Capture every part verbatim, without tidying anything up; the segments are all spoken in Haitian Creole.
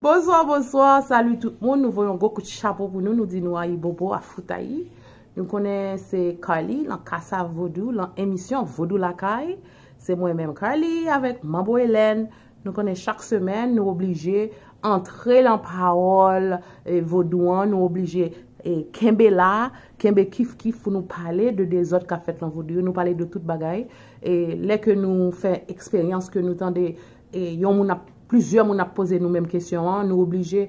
Bonswa, bonswa, salut tout moun. Nou voye yon gwo kout chapo pou nou. Nou di nou ayibobo a foutayi. Nou konnen se Carly, lan Kasa Vodou, lan emisyon Vodou Lakay. Se mwen menm Carly avèk Manbo Hélène. Nou konnen chak semèn, nou oblije antre lan pawòl eh, vodou an, nou oblije eh, kenbe la, kenbe kif kif pou nou pale de dezòd k ap fèt lan vodou yo. Nou pale de tout bagay. E lè ke nou fè eksperyans, ke nou tande e yon moun ap, plizyè moun ap poze nou menm kesyon an, nou oblije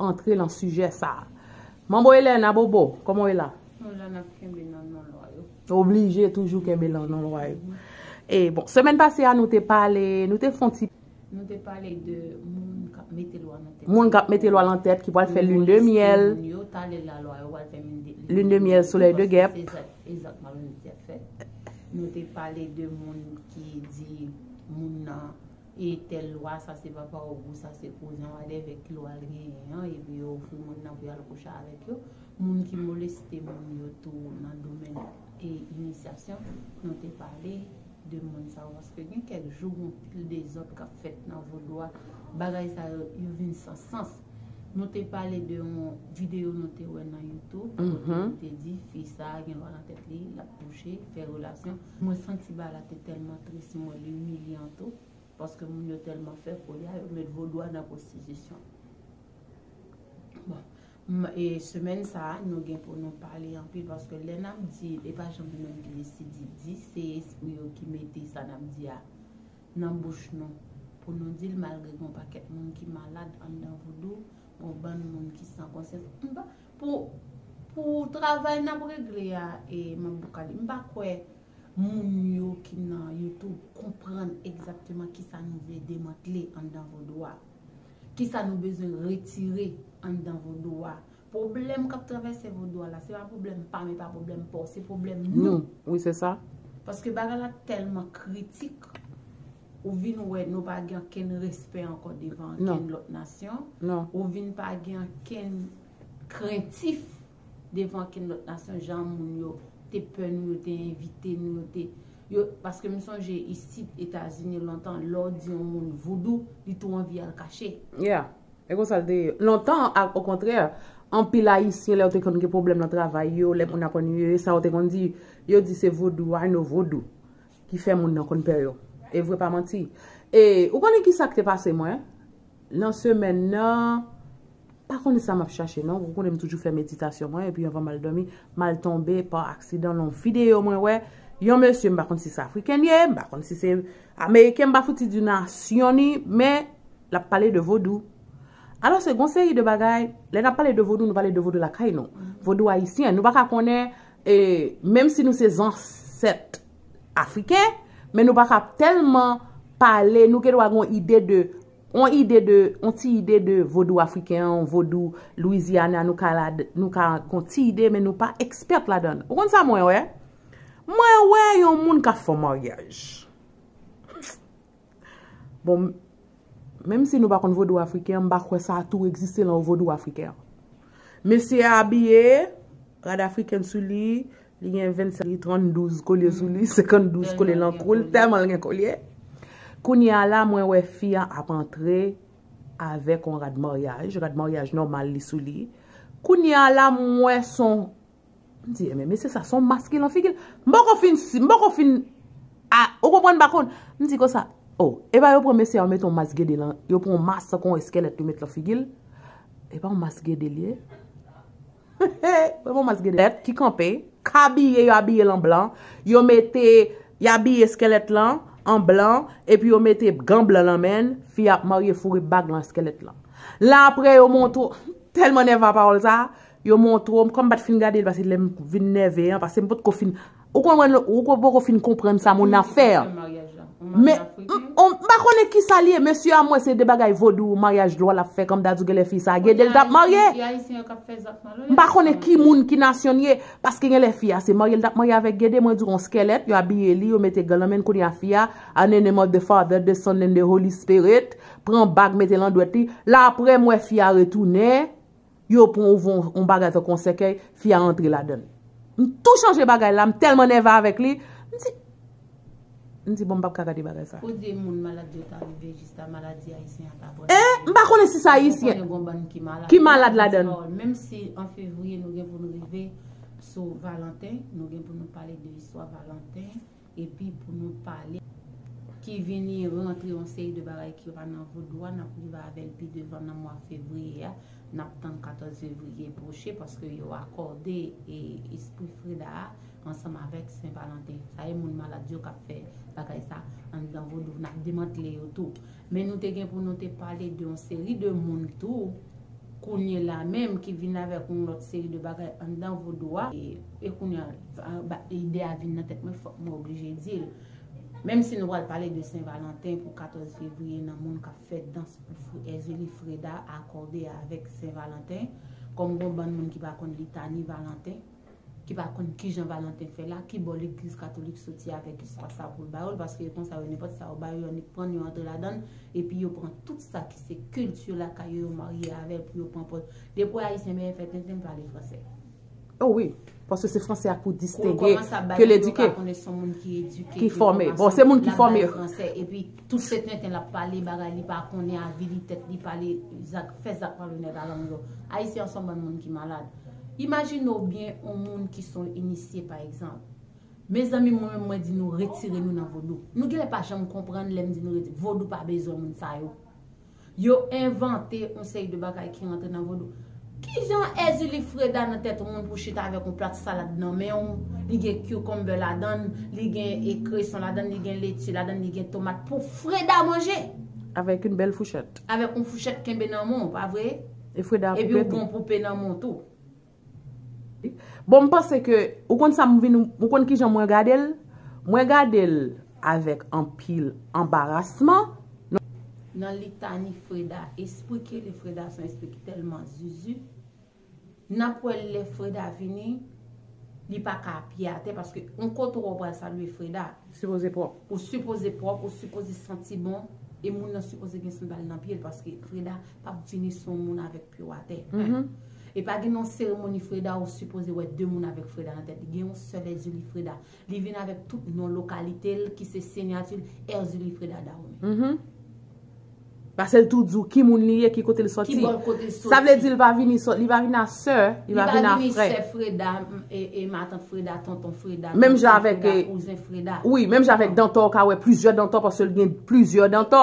antre lan sijè sa a. Manbo Hélène, abobo, kòman w ye la? Nou la n ap kenbe nan non lwa yo. Oblije toujou kenbe nan non lwa yo. E bon, semèn pase a, nou te pale, nou te fè yon ti Nou te pale de moun k ap mete lwa nan tèt. Moun k ap mete lwa nan tèt, ki pral fè lune de miel. Moun yo, talè la lwa yo pral fè lune de, lune de miel, soleil de guêpe. Egzak, egzakteman, lune de guêpe fèt. Nou te pale de moun ki di moun nan e tèl lwa, sa se papa ogou, sa se kouzen wadèvè, ki lwa l genyen an, epi yo ofri moun nan pou y al kouche avèk yo. Moun ki moleste moun yo tou nan domèn e inisyasyon, nou te pale de moun sa yo, paske gen kèk jou, gen pil dezòd k ap fèt nan vodou a. Bagay sa yo, yo vin san sans. Nou te pale de yon videyo nou te wè nan YouTube, kote yo te di fi sa a gen lwa nan tèt li, l ap kouche, fè relasyon. Mwen santi bagay la te tèlman tris, mwen li imilyan tou, paske moun yo tèlman fè foli a, yo met vodou a nan pwostitisyon. Bon, m- e semèn sa a, nou gen pou nou pale anpil, paske lè n ap di, e pa janm nou menm ki deside di, se espri yo ki mete sa n ap di a nan bouch nou, pou nou di l, malgre gen yon pakèt moun ki malad anndan vodou, yon bann moun ki san konsyans. M pa- Pou, pou travay n ap regle a, e, Manbo Carly, m pa kwè moun yo ki nan YouTube konprann egzakteman kisa nou vle demantle anndan vodou a. Kisa nou bezwen retire anndan vodou a. Pwoblèm k ap travèse vodou a la, se pa pwoblèm pa m, e pa pwoblèm pa w, se pwoblèm nou. Nou, wi, se sa. Paske bagay la tèlman kritik, ou vin wè nou pa gen ankenn respè ankò devan ankenn lòt nasyon. Non. Ou vin pa gen ankenn krentif devan ankenn lòt nasyon, jan moun yo te pè nou, yo te envite nou, yo te, yo, paske m sonje isit Etazini lontan, lè w di yon moun voudou, li tou anvi al kache. Yeah. E konsa l te ye. Lontan, a, okontrè, anpil Ayisyen, lè yo te konn gen pwoblèm nan travay yo, lè moun aprann yo, e sa yo te konn di, yo di se vodou, I know vodou, ki fè moun nan konn pè yo. E vre pa manti. E ou konnen ki sa k te pase mwen? Nan semèn nan, pa konnen sa m ap chache non. Ou konnen m toujou fè meditasyon mwen, epi anvan m al dòmi, m al tonbe pa aksidan nan yon videyo mwen wè. Yon mesye, m pa konn si se Afriken li ye, m pa konn si se Ameriken, m pa fouti di nasyon ni, men l ap pale de vodou. Alò, se gon seri de bagay, lè n ap pale de vodou, nou pale de vodou lakay nou. Vodou ayisyen, nou pa ka konnen, e, menm si nou se zansèt afriken, men nou pa ka tèlman pale, nou gen dwa gen yon ide de, yon ide de, yon ti ide de vodou afriken an, vodou Louisiana, nou ka la, nou ka gen yon ti ide, men nou pa ekspèt ladan l. Ou konn sa mwen wè? Mwen wè yon moun k ap fè yon maryaj. Bon, menm si nou pa konn vodou afriken an, m pa kwè sa tou egziste lan vodou afriken an. Mesye a abiye, rad afriken sou li, li gen vennsenk, tranndouz kolye sou li, senkanndouz kolye lan kou l, tèlman l gen kolye. Kounye a la, mwen wè fi a ap antre avèk yon rad maryaj, rad maryaj nòmal li sou li. Kounye a la, m wè son M di, men mesye sa, se yon mas ki lan figi l. M poko fin si, m poko fin, a, ou konprann, m pa konn. M di konsa, o, e pa yo pran mesye a, yo mete yon mas gede lan, yo pran yon mas tankou yon eskèlèt, yo met lan figi l. E pa yon mas gede l ye. E pa yon mas gede. Lèt ki kanpe, k abiye, yo abiye l an blan. Yo mete, y abiye eskèlèt lan an blan, epi yo mete gan blan lan men l, fi a ap marye foure bag lan eskèlèt lan. La apre, yo montre, tèlman nèvan pawòl sa, yo montre w, kòm m pa t fin gade l, paske lè m vin nève an, paske m potko fin, ou konprann, ou ko- poko fin konprann sa moun ap fè an. Men, m, on- m pa konnen ki sa l ye, mesye a, m wè se de bagay vodou, maryaj dwa l ap fè, kòm ta di w genlè fi sa, gede l t ap marye. M pa konnen ki moun, ki nasyon l ye, paske genlè fi a, se marye l t ap marye avèk gede, mwen di w yon skèlèt, yo abiye li, yo mete gan lan men l, kounye a fi a, in the name of the Father, the Son, and the Holy Spirit, pran bag, mete l an dwèt li, la apre m wè fi a retounen, yo pran ouvè yon, yon bagay tankou yon sèkèy, fi a antre ladan l. M tou chanje bagay la, m tèlman nève avèk li. M di, M di, bon, m p ap ka gade bagay sa. Pou di moun malad yo ta rive jis la, maladi ayisyen an ta pran. Eh, m pa konnen si se ayisyen. Ou konnen gon bann ki malad. Ki malad ladan l. Menm si an fevriye nou gen pou nou rive sou Valanten, nou gen pou nou pale de istwa Valanten, epi pou nou pale ki vini rantre yon seri de bagay ki pa nan vodou a, n ap rive avè l pi devan nan mwa fevriye a. N ap tann katòz fevriye pwoche paske yo akòde e espri Freda a ansanm avèk Sen Valanten. Sa e moun malad yo k ap fè bagay sa anndan vodou. N ap demantle yo tou. Men nou te gen pou nou te pale de yon seri de moun tou, kounye la menm ki vin avèk yon lòt seri de bagay anndan vodou a. E, e kounye a, ba- ide a vin nan tèt mwen, fòk mwen oblije di l. Menm si nou pral pale de Sen Valanten pou katòz fevriye nan moun k ap fè dans pou Fr- Èzili Freda akòde avèk Sen Valanten, kòm gon bann moun ki pa konn litani Valanten, ki pa konn kijan Valanten fè la, ki bò legliz katolik soti avèk istwa sa pou l ba yo l, paske yo konsa yo nenpòt sa yo ba yo, yo annik pran yo antre ladan l, epi yo pran tout sa ki se kilti yo lakay yo, yo marye avè l pou yo pran pòz. Depi w wè ayisyen byen fè tenten pale fransè. Oh wi, paske se fransè a pou distenge, ke l edike, ki fòme. Bon, se moun ki fòme yo. Epi tout se tenten l ap pale, bagay li pa konnen, avili tèt li, pale zak, fè zak malonèt a lang yo. Ayisyen an se yon bann moun ki malad. Imajine w byen yon moun ki se yon inisye, pa egzanp. Mezanmi, mwen menm, mwen di nou retire nou nan vodou. Nou genlè pa janm konprann lè m di nou retire. Vodou pa bezwen moun sa yo. Yo envante yon seri de bagay ki rantre nan vodou. Kijan Èzili Freda nan tèt yon moun pou chita avèk yon plat salad nan men w, li gen cucumber ladan l, li gen e kreson ladan l, li gen leti ladan l, li gen tomat pou Freda manje? Avèk yon bèl fouchèt. Avèk yon fouchèt kenbe nan men w, pa vre? E Freda ap koupe tou. Epi yon bon poupe nan men w tou. Bon, m panse ke, ou konn sa m vin, ou konn kijan mwen gade l? Mwen gade l avèk anpil anbarasman. Nan litani Freda, espri ki rele Freda se yon espri ki tèlman zuzu. N ap wè lè Freda vini, li pa ka ap pye atè, paske yon kote w pral salye Freda. Sipoze pwòp. Ou sipoze pwòp, ou sipoze santi bon, e moun nan sipoze gen sandal nan pye l, paske Freda p ap vini sou yon moun avèk pye w atè. E pa gen yon seremoni Freda ou sipoze wè de moun avèk Freda nan tèt li. Gen yon sèl Èzili Freda. Li vin avèk tout non lokalite l ki se siyati l, Èzili Freda Dahomey. Paske l tou di w ki moun li ye, ki kote l sòti. Ki bò l kote l sòti. Sa vle di l pa vini sò, li pa vini a sè, li pa vini a frè. Li pa vini sè Freda, m, e, e matant Freda, tonton Freda, kouzen Freda. Menm jan avèk, e, kouzen Freda. Wi, menm jan avèk dantò, w ka wè plizyè dantò paske l gen plizyè dantò.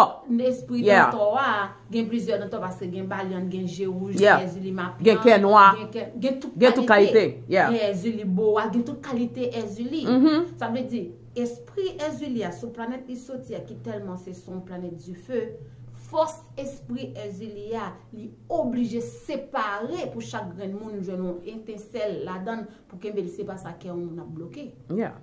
Espri dantò a, gen plizyè dantò paske gen balyan, gen je wouj, gen Èzili mafya, gen kè nwa, gen kè, gen tout kalite. Gen tout kalite, yeah. Gen Èzili bowa, gen tout kalite Èzili. Sa vle di, espri Èzili a sou planèt li soti a ki tèlman se, se yon planèt dife, fòs espri Èzili a, li oblije separe pou chak grenn moun jwenn yon etensèl ladan l pou kenbe l, se pa sa kè yon moun ap bloke. Yeah.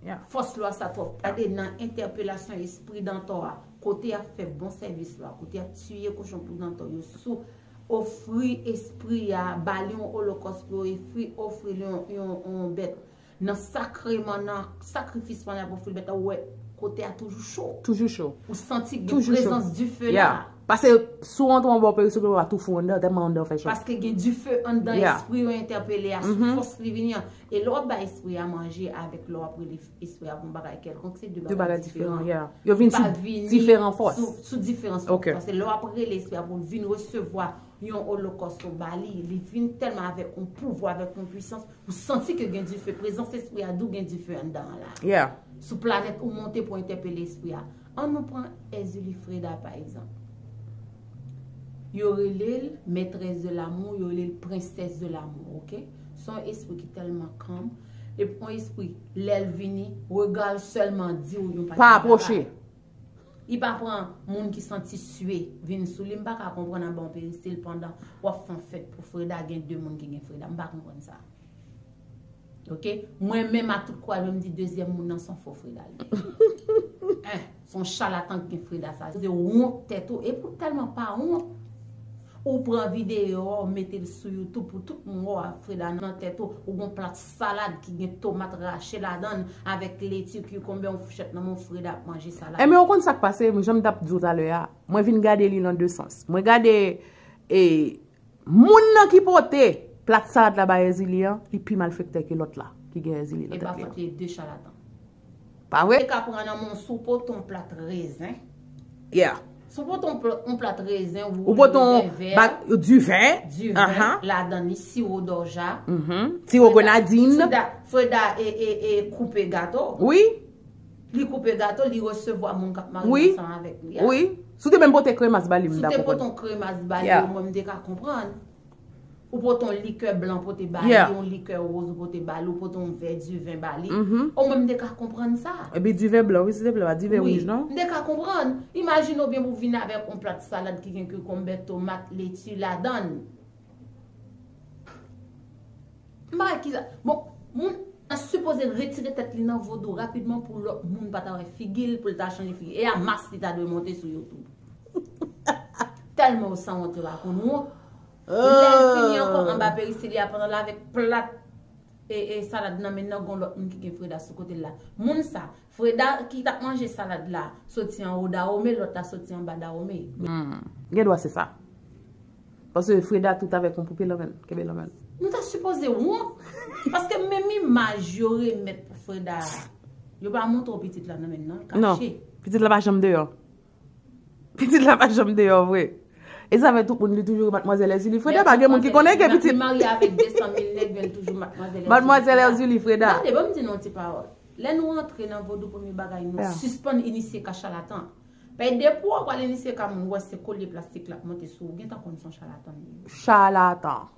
Yeah. Fòs lwa sa twòp. Gade nan entèpelasyon espri dantò a, kote y ap fè bon sèvis lwa, kote y ap tiye kochon pou dantò yo sou ofri espri a, ba li yon olokòs pou yo ofri, ofri li yon, yon, yon bèt. Nan sakreman, nan sakrifis pandan y ap ofri bèt la, ou wè kote a toujou cho. Toujou cho. Ou santi gen prezans dife la. Yeah. Paske si w antre anba yon periscope, w a tou fou anndan, tèlman anndan fè cho. Paske gen dife anndan espri yo entèpele a, sou fòs li vini an. E lè w ap bay espri a manje avèk lè w ap rele espri a pou yon bagay kèlkonk, se de bagay diferan. De bagay diferan, yeah. Yo vin sou diferan fòs. Sou, sou diferan fòs. Ok. Paske lè w ap rele espri a pou l vin resevwa yon olokòs ou ba li, li vin tèlman avèk yon pouvwa, avèk yon pwisans, ou santi ke gen dife, prezans espri a di w gen dife anndan an la. Yeah. Sou planèt ou monte pou entèpele espri a. An nou pran Èzili Freda, pa egzanp. Yo rele l maîtresse de l'amour, yo rele l princesse de l'amour, ok? Se yon espri ki tèlman calm. Epi yon espri, lè l vini, rega l sèlman di w yon pakèt bagay. Pa apwoche. Li pa pran moun ki santi sye vin sou li. M pa ka konprann anba yon peristil pandan w ap fè yon fèt pou Freda, gen de moun ki gen Freda. M pa konprann sa. Ok? Mwen menm ak tout kouraj mwen, m di dezyèm moun nan se yon fo Freda l ye. Hein, se yon chalatan ki gen Freda sa. Se wont tèt ou, epi w tèlman pa wont. Ou pran videyo a, ou mete l sou YouTube pou tout moun wè w ak Freda nan tèt ou. Ou gon plat salad ki gen tomat rache ladan l, avèk leti, kikonbè, yon fouchèt nan men w, Freda ap manje salad. Enben, ou konn sa k pase, jan m t ap di w talè a, mwen vin gade li nan de sans. Mwen gade, e, moun nan ki pote plat salad la bay Èzili an, li pi malfektè ke lòt la, ki gen Èzili nan tèt li an. E pa fòt li, de chalatan. Pa vre? Te ka pran nan men w si w pote yon plat rezen. Yeah. Si w pote yon pl- yon plat rezen Ou wouj, pote rezen yon vè, bak diven. diven, Aha. ladan li siwo dòja. Mhm. Siwo grenadin. Freda, Freda e, e, e koupe gato. Wi. Li koupe gato, li resevwa moun k ap marye Wi. ansanm avèk li a. Wi. Si w te menm pote kremas ba li, m Si w ta te pou pote konn. yon kremas ba li, Yeah. omwen m te ka konprann. Ou pote yon likè blan pote ba li, Yeah. yon likè woz ou pote ba li, ou pote yon vè diven ba li. Mhm. Omwen m te ka konprann sa. Epi diven blan, wi, se te blan, pa diven Wi, wouj, non? m te ka konprann. Imajine w byen pou w vin avèk yon plat salad ki gen kikonbè, tomat, leti ladan l. M pa wè ki sa. Bon, moun an sipoze retire tèt li nan vodou rapidman pou lòt moun pa ta wè figi l, pou l ta chanje figi. E a mas li ta dwe monte sou YouTube. Tèlman yo sanwont, yo pa konn wont. Lè l fini ankò anba peristil, y ap antre l avèk plat e, e salad nan men nan, gon lòt moun ki gen Freda sou kote l la. Moun sa, Freda ki t ap manje salad la, soti anwo Dahomey, lòt la soti anba Dahomey. Hmm. Gen dwa se sa. Paske Freda tout avèk yon poupe lan men l, kenbe lan men l. Nou ta sipoze wont. Paske menm imaj yo remèt pou Freda a, yo pa montre w pitit la nan men l, non, l Non. kache. Pitit la pa janm deyò. Pitit la pa janm deyò vre. E sa fè tout moun li toujou Madmwazèl Èzili. Freda pa gen moun ki konnen ke pitit. Li marye avèk de san mil nèg, men li toujou Madmwazèl Èzili. Madmwazèl Èzili Freda. Tande, ban m di nou yon ti pawòl. Lè nou antre nan vodou, premye bagay, nou Yeah. sispann inisye ka chalatan. Pè depi w pral inisye ka moun, ou wè se kolye plastik la ap monte sou ou, gentan konn se yon chalatan li ye. Chalatan.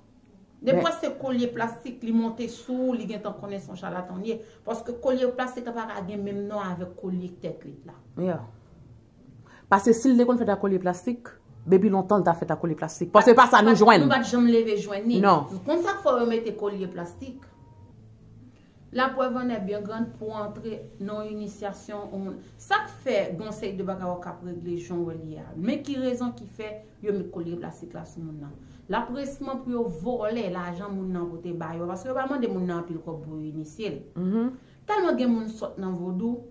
Depi Men- w wè se kolye plastik li monte sou ou, li gentan konnen se yon chalatan li ye. Paske kolye plastik la pa ka gen menm non avèk kolye tèt kwit la. Yeah. Paske si l te konn fèt ak kolye plastik, depi lontan l ta fèt ak kolye plastik. Paske pa sa nou jwenn. Nou pa t janm leve jwenn ni. Non. Konn sa k fè yo mete kolye plastik. La preuve en est bien grande pou antre nan inisyasyon yon moun. Sa k fè gon seri de bagay w k ap regle jan w wè l ye a. Men ki rezon ki fè yo met kolye plastik la sou moun nan. L ap resman pou yo vòlè lajan moun nan pote ba yo. Paske yo pa mande moun nan anpil kòb pou yo inisye l. Mhm. Tèlman gen moun sòt nan vodou.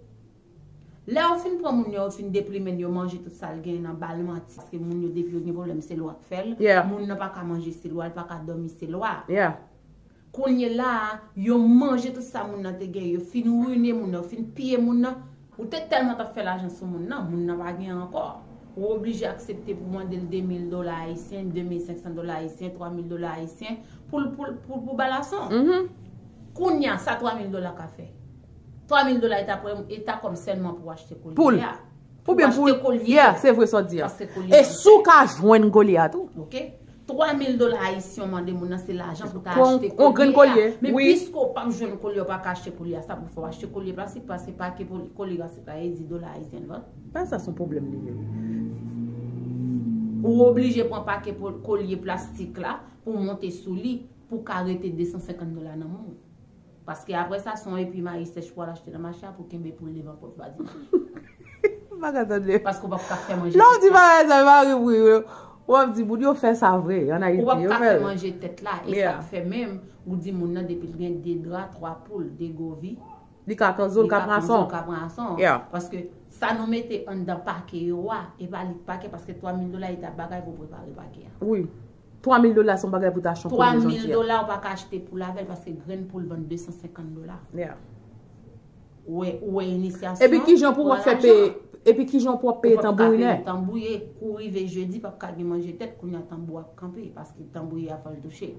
Lè yo fin pran moun yo, yo fin deplimen l, yo manje tout sa l genyen nan ba l manti. Paske moun yo, depi yo gen pwoblèm, se lwa k fè l. Yeah. Moun nan pa ka manje, se lwa, l pa ka dòmi, se lwa. Yeah. Kounye la a, yo manje tout sa moun nan te gen, yo fin rine moun nan, yo fin piye moun nan. Ou te tèlman t ap fè lajan sou moun nan, moun nan pa gen ankò. Ou oblije aksepte pou mande l de mil dola ayisyen, de mil senk san dola ayisyen, twa mil dola ayisyen pou l, pou l, pou, pou ba l ason. Mhm. Kounye a, sa twa mil dola ka fè? Twa mil dola e ta pre, e ta kòb sèlman pou achte kolye Pou l. a. Oubyen Pou pou achte kolye. Yeah, se vre sa w di a. Paske kolye E si w ka jwenn kolye a tou. Ok? Twa mil dola ayisyen w mande moun nan, se lajan pou ta Kon- achte on grenn kolye a. Kolye, Men wi. Piske w p ap jwenn kolye, w pa ka achte kolye a, sa pou fè w achte kolye plastik, paske pake pol- kolye plastik la e di dola ayisyen l vann. Pa sa se yon pwoblèm li ye. Ou oblije pran pake pol- kolye plastik la pou monte sou li, pou ka rete de san senkant dola nan men w. Paske apre sa, se yon epi mayi sèch pou al achte nan mache a pou kenbe pou l devan pòt valiz. M pa ka tande. Paske w p ap ka fè manje. Lè w di bagay sa, pa ri pou yo. W ap di, moun yo fè sa vre, ann Ayiti, Ou p ap yo ka fè fè l. Manje tèt la. E Yeah. sa k fè menm, ou di moun nan depi l gen de dra, twa poul, de govi, Li ka kanzo l, li ka ka pran kanzo ason. l, ka pran ason. Yeah. Paske sa nou mete anndan pake yo a, e pa li k pake, paske twa mil dola e ta bagay pou prepare pake a. Wi. Twa mil dola se yon bagay pou ta achte yon Twa kolye mil jodi a. Dola ou pa ka achte poul avè l paske grenn poul vann de san senkant dola. Yeah. Ou wè, ou wè inisyasyon. Epi kijan pou w ap fè lajan. Peye, epi kijan pou w ap peye Ou p ap ka tanbourinè? Peye tanbouye, kou rive jedi, p ap ka gen manje tèt, kounye a tanbou ap kanpe, paske tanbouye a fò l touche.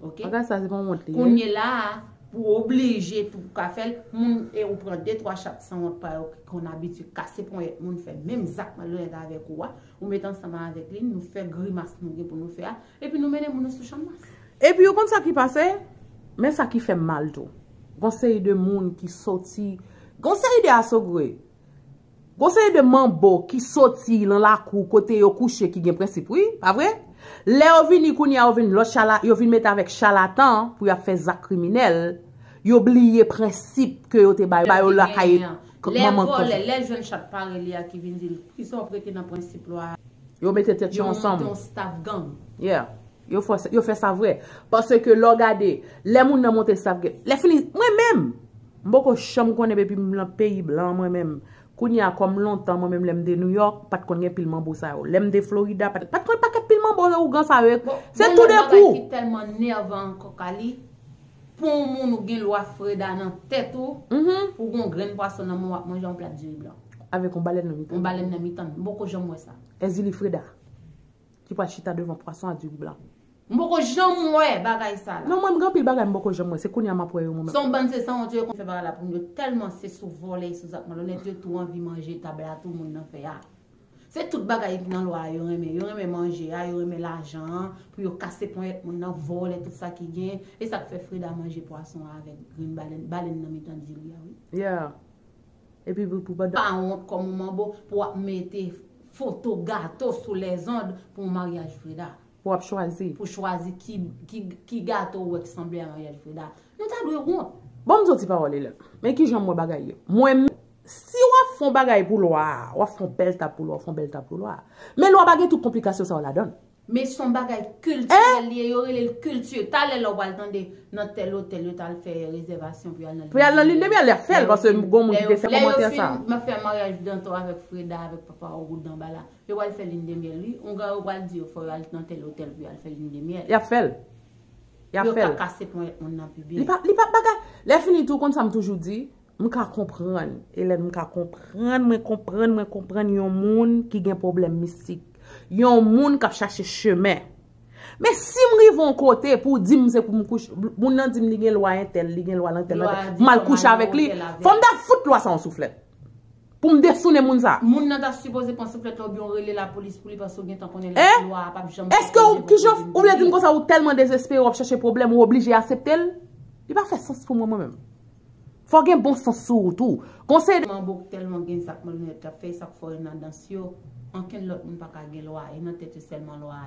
Ok? Bagay sa se pa yon wont li ye. Kounye la a, pou oblije tou ka fè l, moun e ou pran de twa chat sanwont pa yo ki konn abitye kase ponyèt moun, fè menm zak malonèt avèk ou a, ou met ansanm avèk li, nou fè grimas nou gen pou nou fè a, epi nou mennen moun nou sou chanmas. Epi ou konn sa ki pase? Men sa ki fè m mal tou. Gon seri de moun ki soti, gon seri de asogwe, gon seri de manbo ki soti nan lakou kote yo kouche ki gen prensip, wi, pa vre? Lè yo vini kounye a, yo vin lòt chala, yo vin mete avèk chalatan pou y ap fè zak kriminèl, yo bliye prensip ke yo te bay, ba yo lakay Lè manman vòlè, koze. Lè jwenn chat parèy li a ki vin di l, kisa w ap rete nan prensip lwa a? Yo mete tèt yo Yo monte ansanm. Yon staff gang. Yeah. Yo fè, yo fè sa vre. Paske lè w gade, lè moun nan monte staff gang, lè fini, mwen menm, m poko janm konnen depi m nan peyi blan mwen menm. Kounye a kòm lontan mwen menm lè m te New York, pa t konn gen pil manbo sa yo. Lè m te Florida, pa t, pa t konn pakèt pil manbo ougan sa yo. Se tou de kou. Ki tèlman nèvan ankò Kali. Pou yon moun ou gen lwa Freda nan tèt ou, Mhm. pou gon grenn pwason nan men w ap manje yon plat diri blan. Avèk yon balèn nan mitan. Yon balèn nan mitan. M poko janm wè sa. Èzili Freda. Ki pral chita devan pwason a diri blan. M poko janm wè bagay sa la. Non, mwen, m gen anpil bagay m poko janm wè. Se kounye a m ap wè yo, mwen menm. Se yon bann se san wont yo konn fè bagay la pou nou. Tèlman se sou vòlè, sou zak malonèt, yo tou anvi manje tab la tou moun nan fè a. Se tout bagay ki nan lwa a yo renmen. Yo renmen manje a, yo renmen lajan an, pou yo kase ponyèt moun nan, vòlè tout sa ki gen. E sa k fè Freda manje pwason an avèk grenn balèn, balèn nan mitan diri a, wi. Yeah. Epi pou, pou pandan. Pa wont kòm yon manbo pou w ap mete foto gato sou lèzond pou yon maryaj Freda. Pou w ap chwazi. Pou chwazi ki, ki, ki gato ou wè ki sanble a maryaj Freda. Nou ta dwe wont. Bon, m di yon ti pawòl, Elèn. Men ki jan m wè bagay yo. Mwen, si w ap fè yon bagay pou lwa a, w ap fè yon bèl tab pou lwa, w ap fè yon bèl tab pou lwa a. Men lwa pa gen tout konplikasyon sa yo ladan l. Men se yon bagay kiltirèl li ye, yo rele l kilti. Talè lè w pral tande nan tèl otèl, yo t al fè rezèvasyon pou y al nan Pou y al nan lin de myèl, y ap fè l, paske gon moun ki te fè kòmantè sa. M ap fè maryaj Dantò avèk Freda, avèk papa Ogou Danba la. Yo pral fè lin de myèl, wi. Yon gran yo pral di yo fò yo al nan tèl otèl pou y al fè lin de myèl. Y ap fè l. Y ap Yo fè ka l. Kase ponyèt moun nan pi Li byen. pa, li pa bagay. Lè fini tou, konn sa m toujou di, m ka konprann. Elèn, m ka konprann, mwen konprann, mwen konprann yon moun ki gen pwoblèm mistik. Yon moun k ap chache chemen. Men si m rive yon kote pou w di m se pou m kouche, moun nan di m li gen lwa entèl, li gen lwa lantèl, Lwa lantèl. di M al fò kouche mal avèk li. entèl avèk. Fò m ta fout lwa sa yon souflèt. Pou m desounen moun sa. Moun nan ta sipoze pran souflèt la oubyen w rele lapolis pou li paske w gentan konnen Hein? Lwa a p ap janm. Èske w, ki jan, ou vle di m konsa ou tèlman dezespere, w ap chache pwoblèm, ou oblije aksepte l? Li pa fè sans pou mwen, mwen menm. Fò gen bon sans sou ou tou. Konseye. Manbo tèlman gen zak malonèt k ap fè, sa k fè w nan dans yo. Ankenn lòt moun pa ka gen lwa, e nan tèt yo sèlman lwa a.